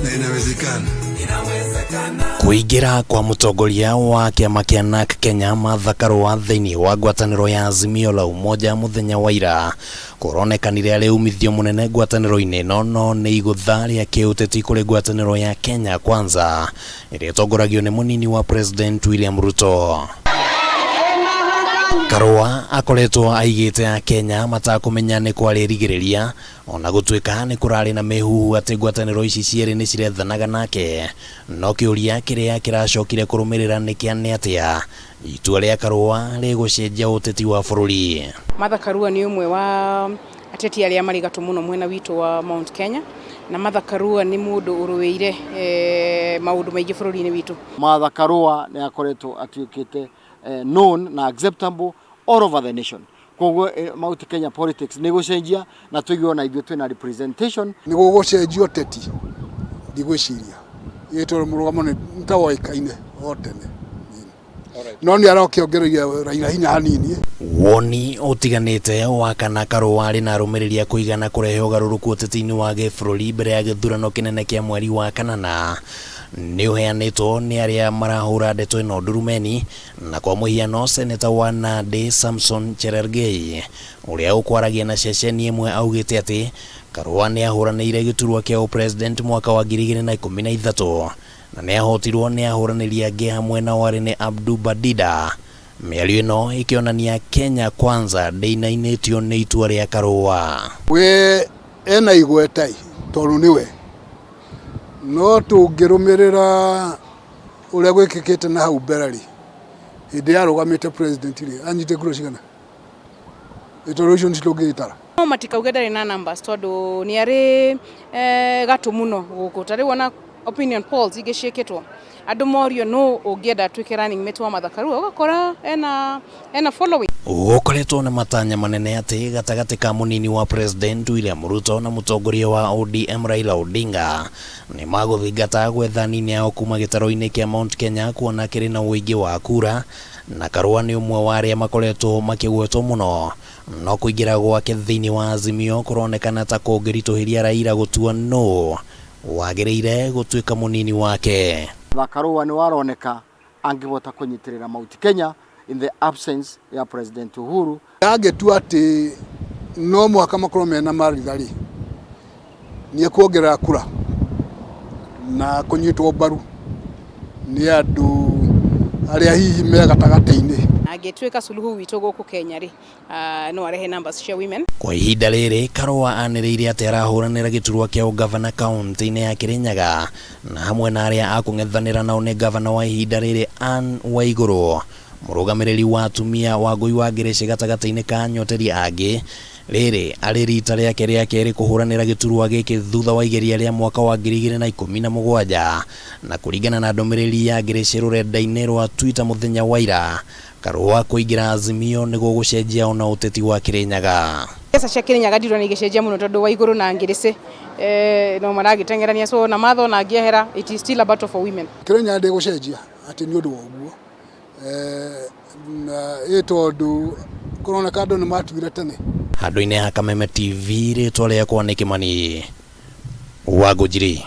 Na inawezekana. Kũingĩra kwa mũtongoria wa kĩama kĩa NARC Kenya Martha Karũa thĩinĩ wa ngwatanĩro ya Azimio la Umoja mũthenya wa ira kũronekanire arĩ umithio mũnene ngwatanĩro-inĩ ĩno, no nĩ igũtha rĩa kĩũteti kũrĩ ngwatanĩro ya Kenya Kwanza ĩrĩa ĩtongoragio nĩ mũnini wa President William Ruto. Karũa akoretwo aigĩte Akenya matakũmenya nĩ kwarĩ rigĩrĩria ona gũtuĩka nĩ kũrarĩ na mĩhuhu atĩ ngwatanĩro ici cierĩ nĩ cirethanaga nake, no kĩũria kĩrĩa kĩracokire kũrũmĩrĩra nĩ kĩa nĩ atĩa itua rĩa Karũa rĩgũcenjia ũteti wa bũrũri. Martha Karua nĩ ũmwe wa ateti arĩa marĩ gatũ mũno mwena witũ wa Mount Kenya, na Martha Karua nĩ mũndũ ũrũĩire maũndũ maingĩ bũrũri-inĩ witũ. Martha Karua nĩ akoretwo atuĩkĩte known na acceptable all over the nation. Koguo Mount Kenya politics nĩ gũcenjia na tũigue ona ithuĩ twĩna representation. Nĩ gũgũcenjia ũteti ndigwĩciria, ĩ tondũ mũrũgamo nĩ ta woĩkaine o tene, no nĩ arokĩongereria Raila hinya hanini. Woni ũtiganĩte wa kana Karũa arĩ na arũmĩrĩri a kũigana kũrehe ũgarũrũku ũteti-inĩ wa gĩbũrũri mbere ya gĩthurano kĩnene kĩa mweri wa kanana nĩ ũheanĩtwo nĩ arĩa marahũra ndeto ĩno ndurumeni, na kwa mũhiano seneta wa Nandi Samson Cherargei ũrĩa ũkwaragia na ceceni ĩmwe augĩte atĩ Karũa nĩ ahũranĩire gĩturwa kĩa ũpresident mwaka wa 2013 na nĩ ahotirwo nĩ ahũranĩri angĩ hamwe nao arĩ nĩ Abduba Dida. Mĩario ĩno ĩkĩonania Kenya Kwanza ndĩinainĩtio nĩ itua rĩa Karũa. We ena igweta tondũ nĩwe, no tũngĩrũmĩrĩra ũrĩa gwĩkĩkĩte na hau mbere rĩ, hĩndĩ yarũgamĩte president rĩ, anyite kura cigana? Tondũ icio nĩcio tũngĩgĩtara. No matikauge ndarĩ na numbers tondũ nĩ arĩ gatũ mũno gũkũ. Ta rĩu ona opinion polls ingĩ ciĩkĩtwo, andũ morio nũ ũngĩenda atuĩke running mate wa Martha Karua, ũgakora ena following. Gũkoretwo na matanya manene atĩ gatagatĩ ka mũnini wa President William Ruto na mũtongoria wa ODM Raila Odinga nĩ magũthingata gwetha nini yao kuma gĩtarũ-inĩ kĩa Mount Kenya kuona kĩrĩ na ũingĩ wa kura, na Karũa nĩ ũmwe wa arĩa makoretwo makĩgwetwo mũno, no kũingĩra gwake thĩinĩ wa Azimio kũronekana ta kũngĩritũhĩria Raila gũtua nũ wagĩrĩire gũtuĩka mũnini wake. Martha Karua nĩ waroneka angĩhota kũnyitĩrĩra Mount Kenya in the absence ya President Uhuru. Angĩtua atĩ no mũhaka makorwo mena Martha rĩ, nĩ ekuongerera kura na kũnyitwo mbaru nĩ andũ arĩa hihi me gatagatĩ-inĩ. Angĩtuĩka suluhu witũ gũkũ Kenya rĩ, no arehe numbers cia women. Kwa ihinda rĩrĩ Karũa anĩrĩire atĩ arahũranĩra gĩturwa kĩa ũgavana kaunti-inĩ ya Kirinyaga, na hamwe na arĩa akũng'ethanĩra nao nĩ gavana wa ihinda rĩrĩ Anne Waigũrũ, mũrũgamĩrĩri wa atumia Wangũi wa Ngĩrĩcĩ gatagatĩ-inĩ ka anyoteri angĩ. Rĩrĩ arĩ rita rĩake rĩa kerĩ kũhũranĩra gĩturwa gĩkĩ thutha wa igeria rĩa mwaka wa 2017, na kũringana na ndũmĩrĩri ya Ngĩrĩcĩ rũrenda-inĩ rwa Twitter mũthenya wa ira, Karũa kũingĩra Azimio nĩ gũgũcenjia ona ũteti wa Kirinyaga. Mbeca cia Kirinyaga ndirona igĩcenjia mũno tondũ Waigũrũ na Ngĩrĩcĩ no maragĩteng'erania, so na Martha ona angĩehera, it is still a battle for women. Kirinyaga ndĩgũcenjia atĩ nĩ ũndũ wa ũguo, na ĩ tondũ kũroneka andũ nĩ matuire tene. Handũ-inĩ ha Kameme TV, rĩtwa rĩakwa nĩ Kĩmani wa Ngũnjiri.